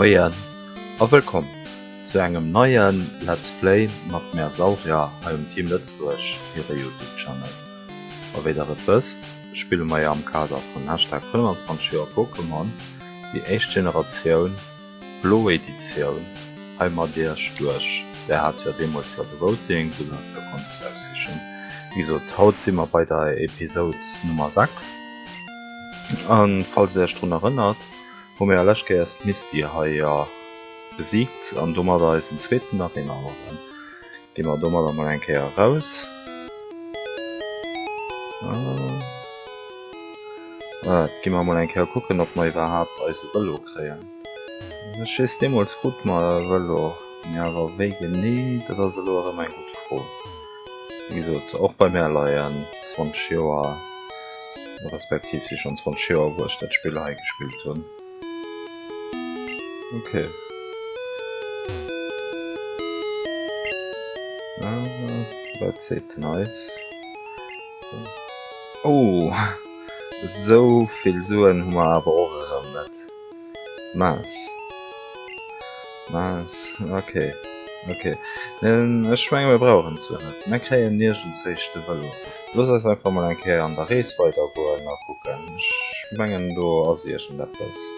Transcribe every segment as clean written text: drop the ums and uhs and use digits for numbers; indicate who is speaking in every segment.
Speaker 1: Moien a wëllkomm zu engem neien Let's Play mat mär Saurier hei um Team Lëtzebuerg hire Youtube Channel. A wéi der et wësst, spille mer jo am Kader vun Hashtag 25 Joer Pokémon déi éischt Generatioun Blo Editioun hei mat iech duerch. Där hat jo deemools jo de Voting, wou der et jo konnt aussichen. Wéi gesot, haut si mer bei der Episode Nummer 6 an falls der iech drun erënnert, hu mir lescht Kéiers d'Misty hei jo besiegt an domadder eisen zweeten Arena-Orden. Gi mer domadder mol eng Kéier eraus. Voilà, gi mer mol eng Kéier kucken, ob mer iwwerhaapt eise Vëlo kréien. Ech weess, deemools krute mer e Vëlo, mee awer wéi genee, dat ass elo erëm eng gutt Fro. Wéi gesot, och bei mär leien 20 Joer, respektiv si schonn 20 Joer, wou ech dat Spill hei gespillt hunn. Ok. Wat seet den eis? Oh! Esou vill Suen hu mer awer och erëm net. Mince. Mince. Ok. Ok. Ech menge mir brauchen d'Suen net. Mir kréien iergendzéich de Vëlo. Looss eis einfach mol eng Kéier an der Rees weider goen a kucken. Ech mengen do ass iergendeppes.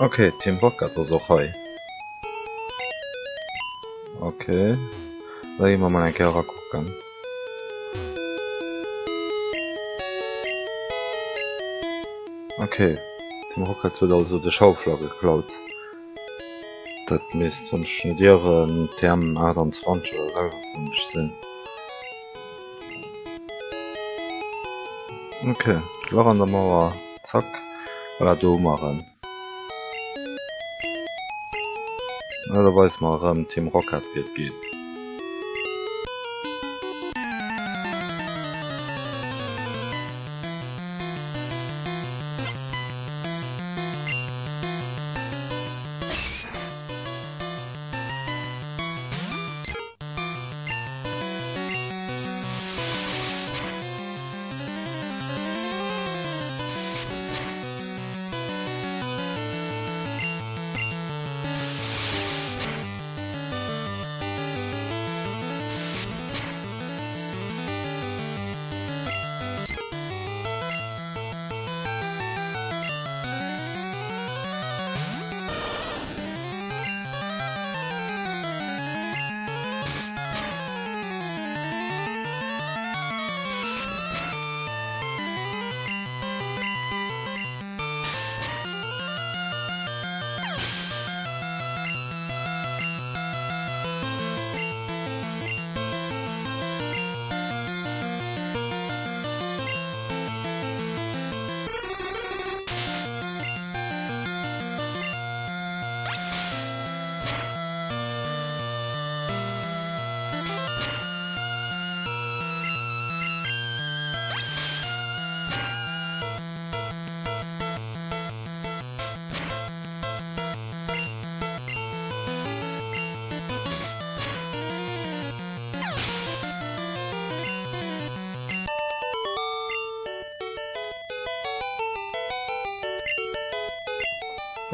Speaker 1: Ok, Team Rocket ass och hei. Ok, da gi mer mol eng Kéier erakucken. Ok, Team Rocket huet also de Schaufler geklaut. Dat misst, wann ech net ieren, TM 28 oder 26 sinn. Ok, Lach an der Mauer, zack, voilà, do hu mer en. Na, da weise mer erëm Team Rocket, wéi et geet.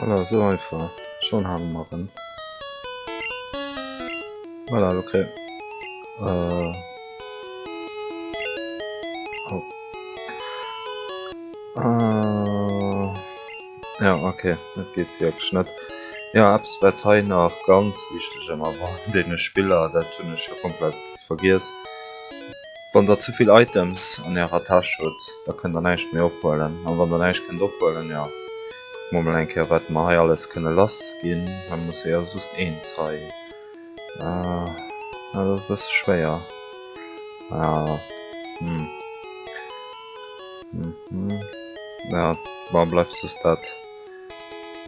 Speaker 1: Voilà, esou einfach. Schonn hate mer en. Voilà, elo kréie. Äh. Oh. Äh. Ja, okay, dat geet wierklech net. Jo, eppes wat hei nach ganz wichteg ëmmer war an deene Spiller, dat hunn ech jo komplett vergiess, Wann der ze vill Items an ärer Täsch hutt, da kënnt der näischt méi ophuelen. An wann der näischt kënnt ophuelen, jo, kucke mer mol eng Kéier wat mer hei alles kënne lass ginn. Mer musse jo just eent hei, ah, dat ass e bësse schwéier, ah, hm, hm, hm, ja, bon, bleift just dat.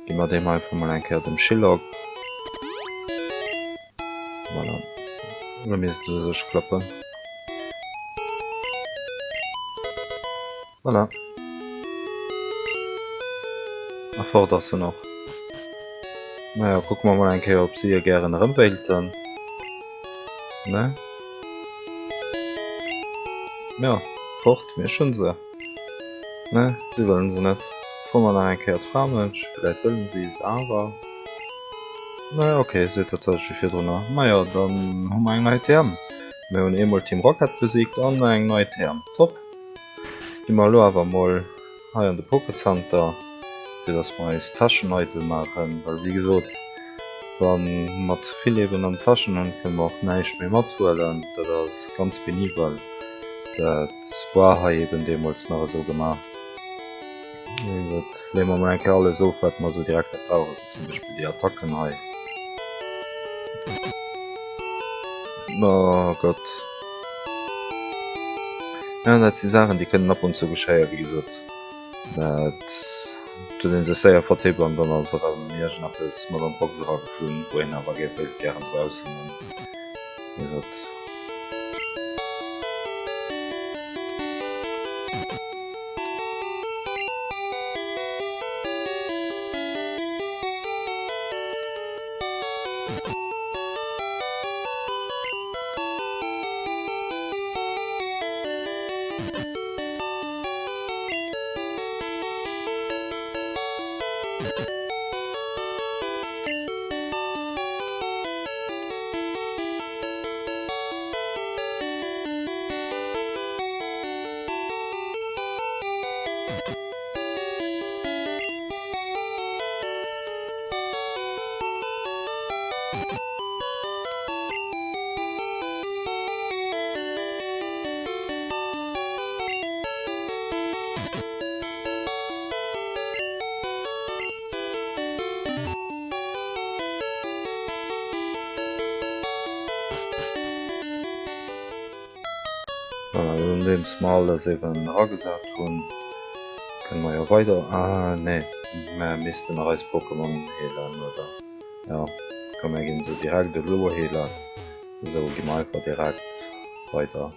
Speaker 1: Gi mer deem einfach mol eng Kéier dem Shillock. Voilà. Elo misst et u sech klappen. Voilà. A fort ass en och. Naja, kucke mer mol eng Kéier, ob si e gären erëm wéilten. Ne? Ja, fort, mir hunn se. Ne, si wëllen se net. Froe mer nach eng Kéier d'Framënsch, villäit wëllen si se awer. Ne, ok, seet dat selwecht wéi virdrunner. Majo, dann hu mer eng nei TM. Mir hunn eemol Team Rocket besiegt an eng nei TM. Top! Gi mer elo awer mol hei an de Pokécenter, fir dass mer eis Täschen eidel maachen, well wéi gesot, wa mer ze vill eben an Täschen hunn, kënne mer och näischt méi mathuelen. Dat ass ganz penibel. Dat war hei eben deemools nach esou gemaach. Wéi gesot, leeë mer mol eng Kéier alles of, wat mer esou direkt net brauchen, wéi zum Beispill déi Attacken hei. Oh Gott. Ja, dat si Saachen, déi kënnen ab und zu geschéien, wéi gesot. Dat huet ee sech séier vertippt an dann ass erëm iergendeppes mat an d'Box erageflunn, wou een awer géif wéilt gären dobaussen hunn. Wéi gesot. Voilà, nodeems mer alles eben eragesat hunn, kënne mer jo weider. Ah nee, mer missten nach eis Pokémon heelen, oder? Jo, komm mer ginn se direkt elo heelen. Esou gi mer einfach direkt weider.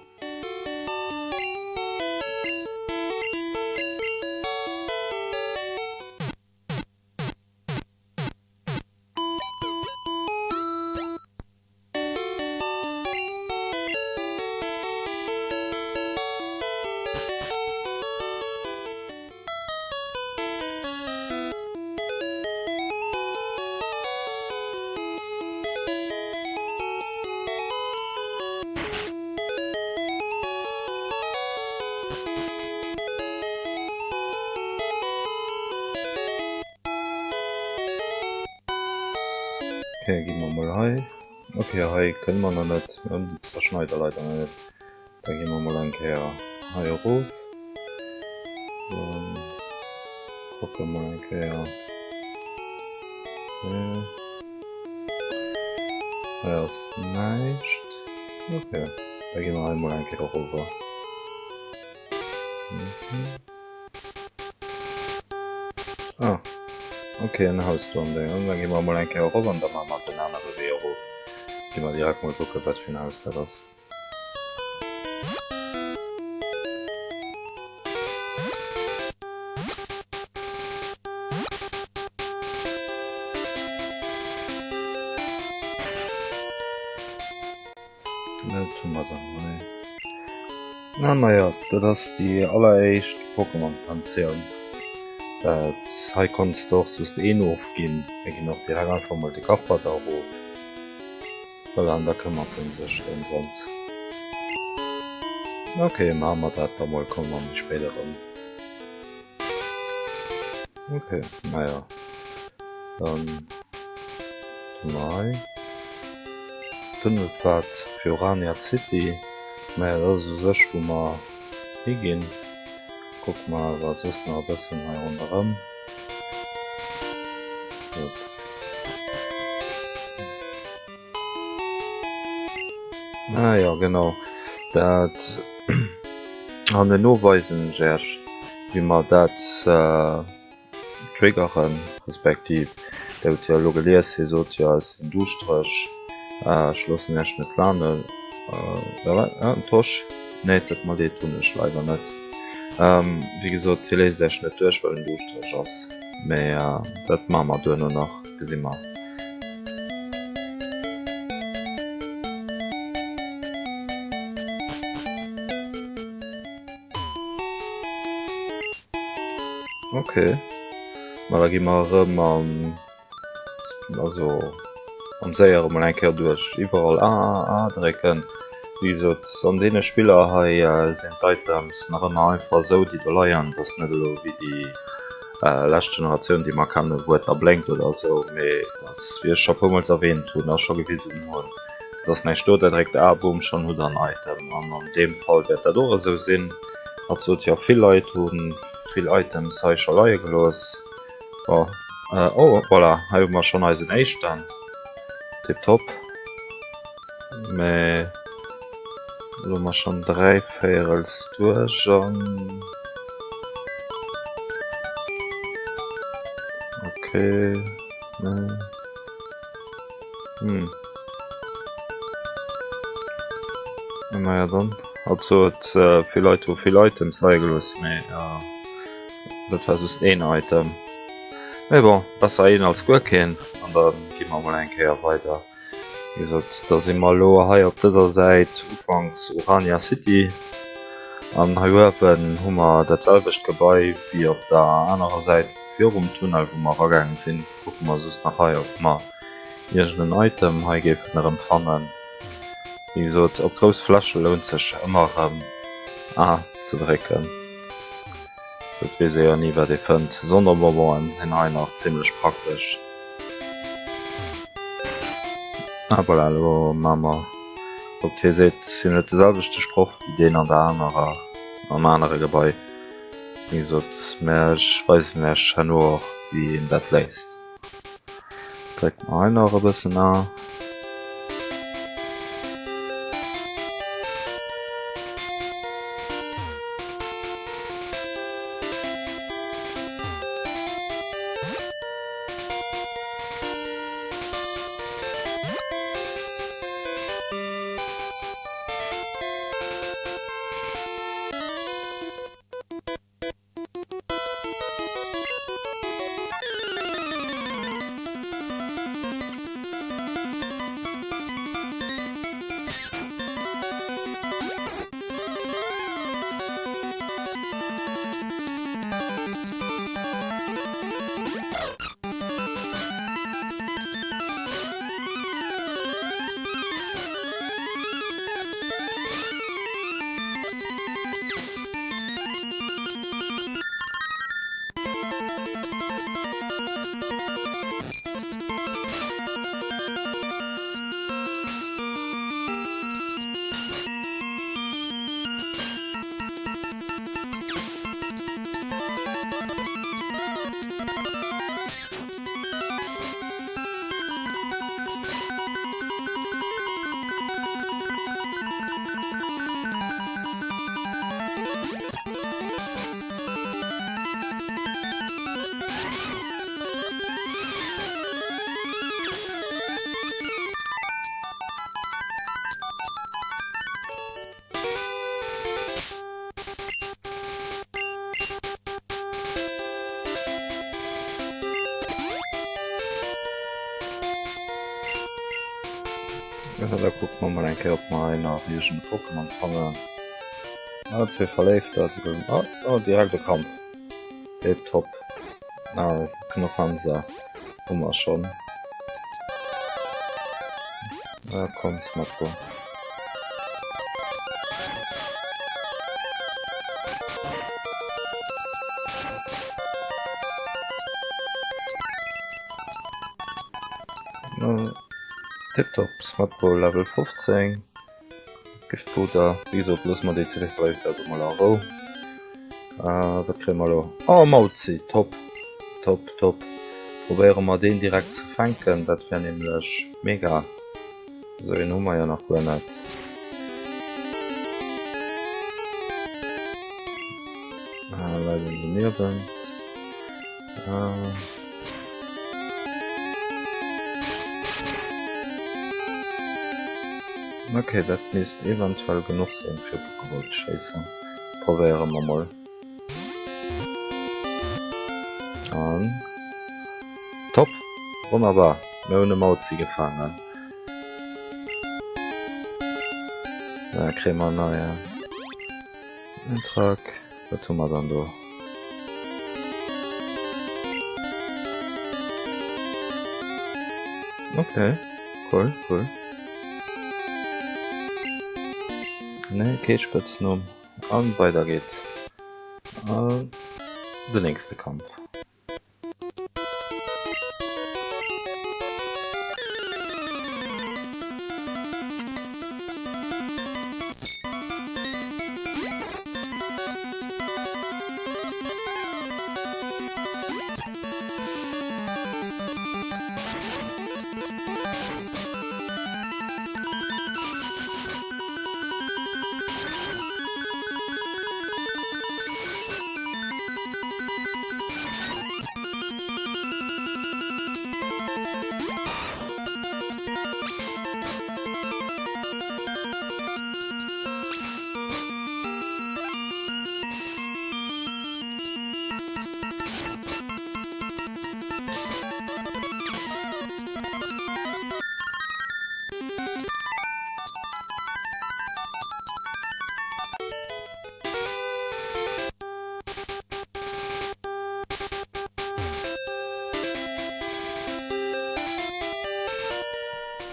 Speaker 1: Ok, gi mer mol hei. Ok, hei kënne mer nach net. Mir hunn déi Zerschneider leider nach net. Da gi mer mol eng Kéier hei erof. Dann kucke mol eng Kéier. Okay. Hei ass näischt. Ok, da gi mer hei mol eng Kéier erover. Mhm. Ah, ok, en Haus do am Déngen. Da gi mer emol eng Kéier erop an da maache mer den anere Wee erof. Gi mer direkt mol kucken, wat fir en Haus dat ass. Dat hu mer dann hei. Ah majo, dat ass déi alleréischt Pokémon-Pensioun. Dat hei konns de och just een ofginn. Mir ginn och direkt einfach mol de Gaffer da erof. Voilà, an da këmmert en sech ëm drëms. Ok, maache mer dat da mol, komme mer méi spéit erëm. Ok, naja, dann hu mer hei Tunnelpfad fir Urania City. Naja, dat ass u sech wou mer higinn. Kucke mer awer soss nach e bëssen hei ronderëm. Gutt. Ah jo, genau. Dat an elo weisen ech Iech, wéi mer dat. Triggeren, respektiv Dir hutt jo elo gelies, hie sot jo, ech sinn duuschtereg, ech loossen Iech net lanen. En Tosch? Nee, et tut mer leed, hunn ech leider net. Wéi gesot, hie léisst Iech net duerch, well en duuschtereg ass. Mee dat maache mer duerno nach, gesi mer. Ok, ma da gi mer erëm am, also am Séiere mol eng Kéier duerch. Iwwerall A, A, A drécken. Wéi gesot, an deene Spiller hei sinn d'Items nach ëmmer einfach esou, déi do leien. Et ass net elo wéi déi lescht Generatioun, déi mer kennen, wou et da blénkt oder esou, mee et ass, wéi ech scho puermools erwähnt hunn a scho gewisen hunn, Et ass näischt do, der dréckt A, boom, schonn hutt der en Item. An an deem Fall wäert dat och esou sinn. Hatt sot jo, vill Leit hu vill Items hei scho leie gelooss. Bon, oh voilà, hei hu mer schonn eisen éischten. Tiptop. Mee elo hu mer schonn dräivéierels duerch an. Okay, nee. Hm. Naja dann. Hat sot vill Leit hu vill Items leie gelooss, mee dat war just een Item. Mee bon, besser een als guer keen. An da gi mer mol eng Kéier weider. Wéi gesot, da si mer elo hei op dëser Säit ufanks Urania City. An hei uewen hu mer dat selwecht Gebai wéi op der anerer Säit virum Tunnel wou mer eragaange sinn. Kucke mer just nach hei ob mer iergend en Item hei géifen erëm fannen. Wéi gesot, op grouss Fläche lount sech ëmmer erëm A ze drécken. Et weess ee jo ni wat ee fënnt. Sonderbonbonen sinn hei nach zimlech praktesch. Ah voilà, elo maache mer op. Hie seet hien huet de selwechte Sproch wéi deen an der anerer, am anere Gebai. Wéi gesot, mä ech weisen Iech herno och wéi een dat léist. Drécke mer hei nach e bëssen A. Da kucke mer mol eng Kéier ob mer hei nach iergend e Pokémon fannen. Ah, zwee Verléifter, déi goufen, oh, oh, direkt e Kampf. Tiptop. Ah, Knochenser hu mer schonn. Ah, komm, Smatko. Tiptop, Smatko Level 15. Giftpuder, wéi gesot, loosse mer déi Zeréckbréifter do mol a Rou. Wat kréie mer elo? Oh, Mauzi! Top, top, top. Probéiere mer deen direkt ze fänken, dat wär nämlech mega. Esou een hu mer jo nach guer net. Leiden doniewent. Ok, dat misst eventuell genuch sinn fir Pokéball ze schéissen. Probéiere mer mol. An top! Wonnerbar! Mir hunn e Mauzi gefaangen. Da kréie mer en neien Eintrag. Wat hu mer dann do? Okay, cool, cool. Nee, kee Spëtznumm. An weider geet. An den nächste Kampf.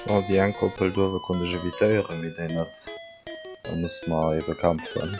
Speaker 1: Bon, déi eng Koppel duerwe konnt ech evitéieren, mee déi net. Da musse mer ebe kämpfen.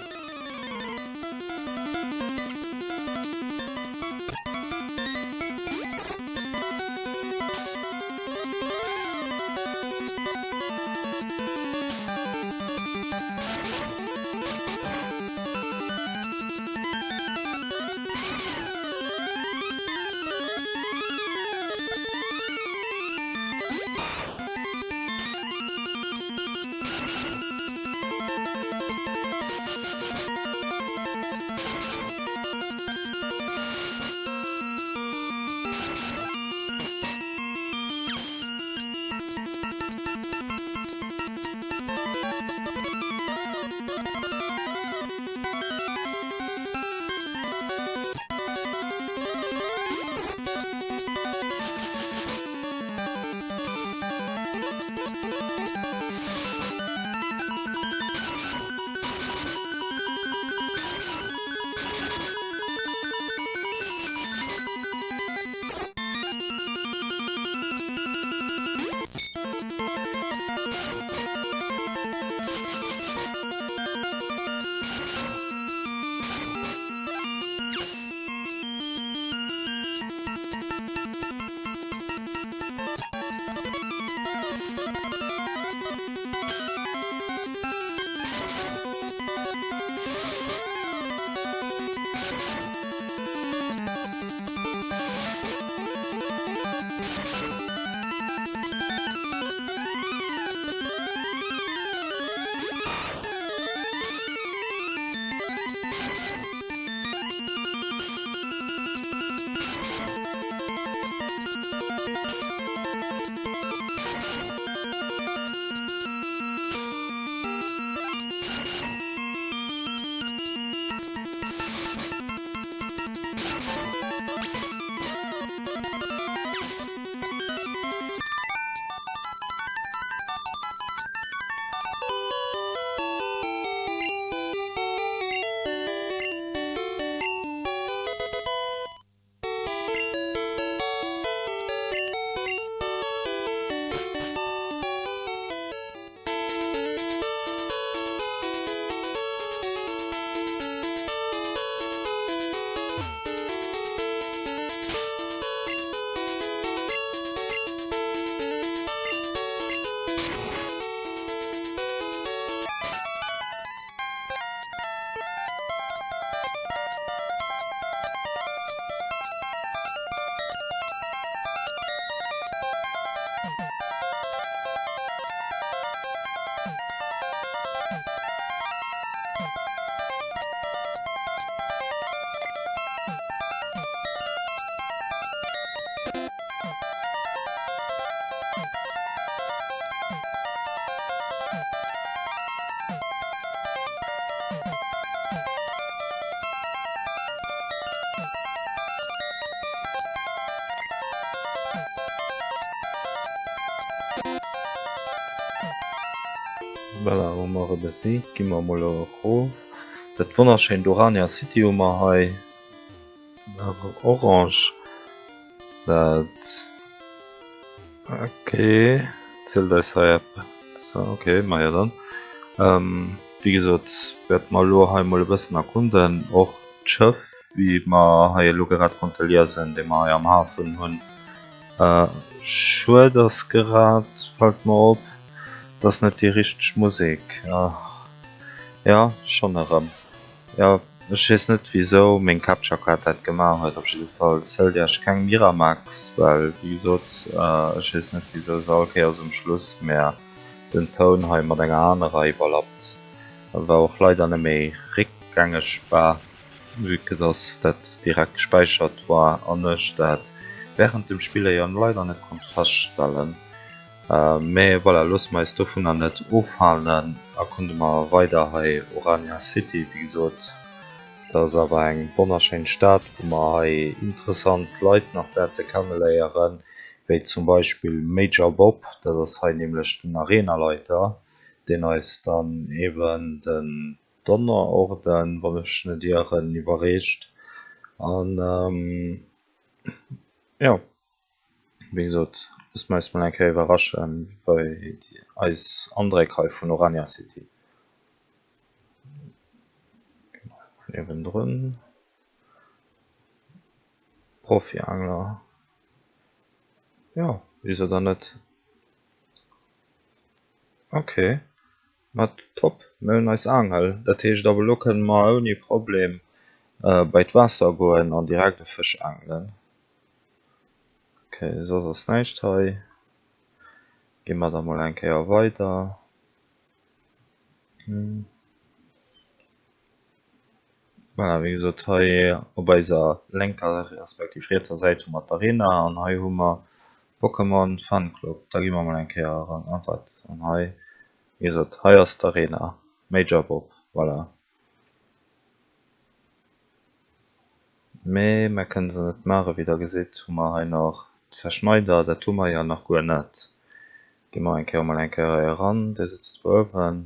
Speaker 1: Voilà, hu mer e besiegt. Gi mer emol erof. Dat wonnerschéint Orania City hu mer hei. Orange. Dat. Ok, zielt eis hei eppes. Ok, majo dann. Wéi gesot, wäerte mer elo hei emol e bëssen erkunden. Och d'Schëff, wéi mer hei elo grad konnte liesen, déi mer hei am Hafen hunn. Schued ass grad, fällt mer op, et ass net déi richteg Musek. Jo, schonn erëm. Jo, ech weess net wisou meng Capture Card dat gemaach huet. Op jidde Fall zëllt iech keng Miramax, well wéi gesot ech weess net wisou se all Kéiers um Schluss mär den Toun hei mat enger anerer iwwerlappt. War och leider net méi réckgängeg war, vue que dass dat direkt gespäichert war an ech dat während dem Spille jo leider net konnt feststellen. Mee voilà, loosse mer eis dovunner net ofhalen a kunde mer weider hei Orania City. Wéi gesot, dat ass awer eng wonnerschéin Stad, wou mer hei interessant Leit nach wäerte kenneléieren, wéi zum Beispill Major Bob, dat ass hei nämlech den Arenaleiter, deen eis dann eeben den Donnerorden, wann ech net ieren, iwwerreecht. An jo. Wéi gesot, loosse mer eis mol eng Kéier iwwerraschen, wei eis Andréck hei vun Orania City. Niewendrun Profiangler, jo wisou dann net? Ok, ma top, mir hunn eis Aangel, dat heescht ab elo kënne mer ouni Problem bei d'Waasser goen an direkt e Fësch aangelen. Ok, soss ass näischt hei. Gi mer da mol eng Kéier weider. Voilà, wéi gesot, hei op eiser lénker respektiv rietser Säit hu mer d'Arena an hei hu mer Pokémon Fan Club. Da gi mer mol eng Kéier eran. Ah wat, an hei, wéi gesot, hei ass d'Arena. Major Bob, voilà. Mee mer kënnen se net maachen. Wéi der gesitt, hu mer hei nach Zerschneider, dat hu mer jo nach guer net. Gi mer eng Kéier emol eng Kéier hei eran, dee sëtzt do uewen.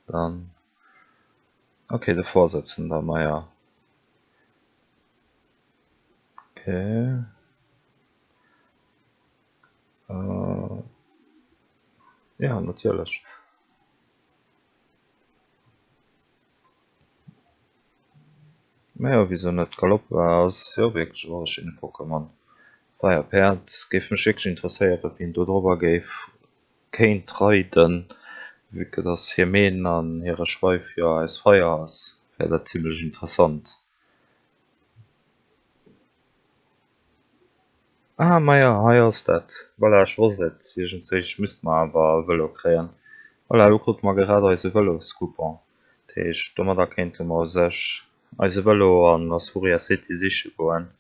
Speaker 1: Dann, ok, de Vorsitzender, maja. Ok. Jo, natierlech. Majo wisou net, Galoppa ass jo wierklech e wonnerschéine Pokémon. Feierpäerd géif mech wierklech interesséieren wien do drobber géif kéint reiden, vue que dass hir Meen an hire Schweif jo aus Feier ass, wär dat zimlech interessant. Ah majo, hei ass dat. Voilà, ech wosst et iergendswéi, ech misst mer awer e Vëlo kréien. Voilà, elo krute mer grad eise Vëloscoupon. Dat heescht, domadder kéinte mer u sech eise Vëlo an Azuria City siche goen.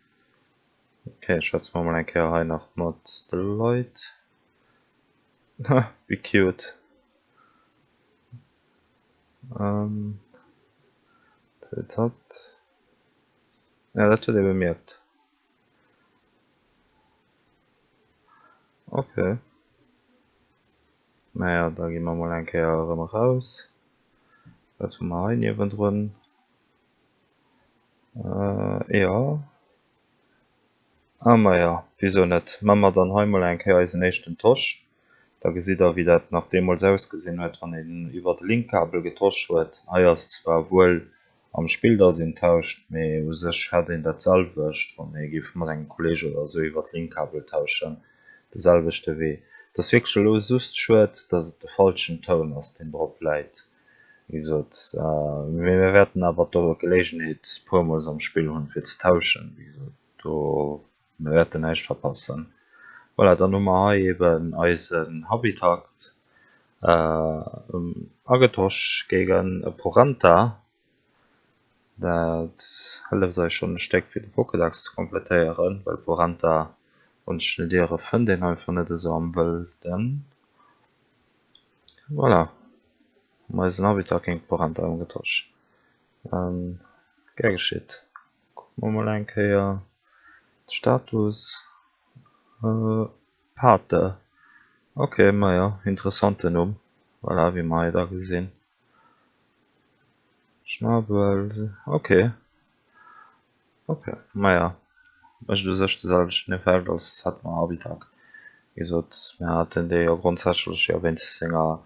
Speaker 1: Ok, schwätze mer mol eng Kéier hei nach mat de Leit. Ha, wéi cute. Dat huet hatt. Ja, dat huet ee bemierkt. Ok. Naja, da gi mer mol eng Kéier erëm eraus. Wat hu mer hei niewendrun? Jo. Ah maja, wisou net. Maa mer dann hei mol eng Kéier eisen éischten Tosch. Da gesitt der wéi dat nach deemools ausgesinn huet wann een iwwert e Linkkabel getosch huet. Hei ass zwar wuel am Spill dass een tauscht, mee u sech hätt een dat selwecht wann ee géif mat engem Kolleeg oder esou iwwert Linkkabel tauschen, de selwechte Wee. Et ass wierklech elo just schued dass et de falschen Toun ass deen drop läit, wéi gesot, mee mir wäerten awer d'Geleegenheet puermools am Spill hunn fir ze tauschen, wéi gesot do. Mir wäerten näischt verpassen. Voilà, dann hu mer hei eben eisen Habitat agetosch géigen e Porenta. Dat hëlleft eis schonn e Stéck fir de Pokédex ze komplettéieren, well Porenta, wann ech net iere, fënnt een einfach net esou am Wëlden. Voilà, hu mer eisen Habitat géint Porenta ëmgetosch. Gär geschitt. Kucke mer mol eng Kéier de Status. Pate, ok, majo, interessanten Numm. Voilà, wéi mer hei da gesinn. Schnabel, ok. Ok, maja, mécht u sech de selwechten Effekt als hätt mer Abitak. Wéi gesot, mir haten dee jo grondsätzlech jo wéinst senger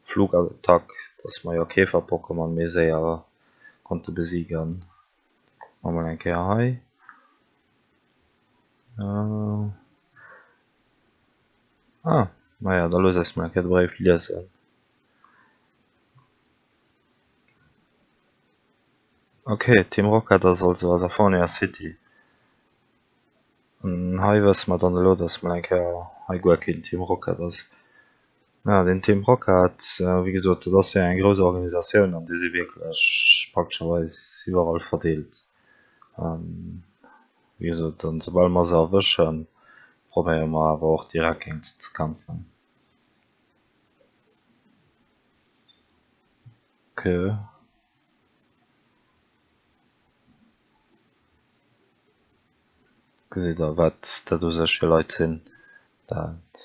Speaker 1: Flugattack, dass mer jo Käfer-Pokémon méi séier konnte besiegen. Kucke mer mol eng Kéier hei. Ah, maja, da looss eis mol eng Kéier de Bréif liesen. Ok, Team Rocket ass also a Safonia City. An hei wësse mer dann elo, dass mol eng Kéier hei guer keen Team Rocket ass. Ja, den Team Rocket, wéi gesot, dat ass jo eng grouss Organisatioun an déi si wierklech praktescherweis iwwerall verdeelt. Wéi gesot, an soubal mer se erwëschen, probéiere mer awer och direkt géint se ze kämpfen. Ok. Gesitt der wat dat u sech fir Leit sinn. Dat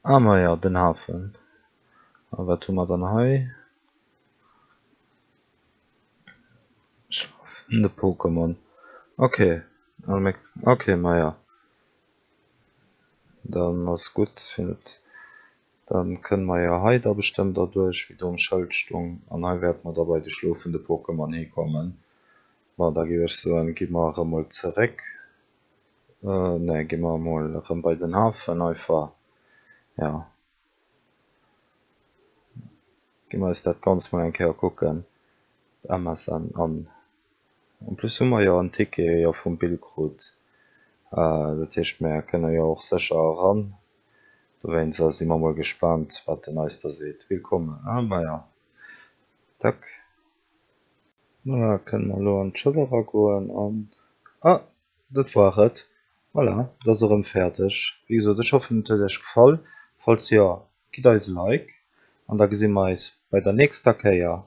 Speaker 1: ah majo den Hafen. A wat hu mer dann hei? Schlafende Pokémon. Ok, ok majo dann ass gutt. Dann kënne mer jo hei da bestëmmt erduerch, wéi do um Schëld stung. An hei wäerte mer da bei de schlofende Pokémon hikommen. Bon, da géif ech soen, gi mer erëm mol zeréck. Nee, gi mer emol erëm bei den Hafen einfach. Jo. Gi mer eis dat Ganzt mol eng Kéier kucken. MSN an. En plus hu mer jo en Ticket jo vum Bill krut. Dat heescht, mer kënne jo och sécher eran. Dowéinst si mer mol gespaant wat den eis da seet. Willkommen, ah maja, tack. Voilà, kënne mer elo an d'Schëff eragoen an, ah, dat war et. Voilà, et ass erëm fäerdeg. Wéi gesot, ech hoffen et huet iech gefall. Falls jo, gitt eis e Like an da gesi mer eis bei der nächster Kéier.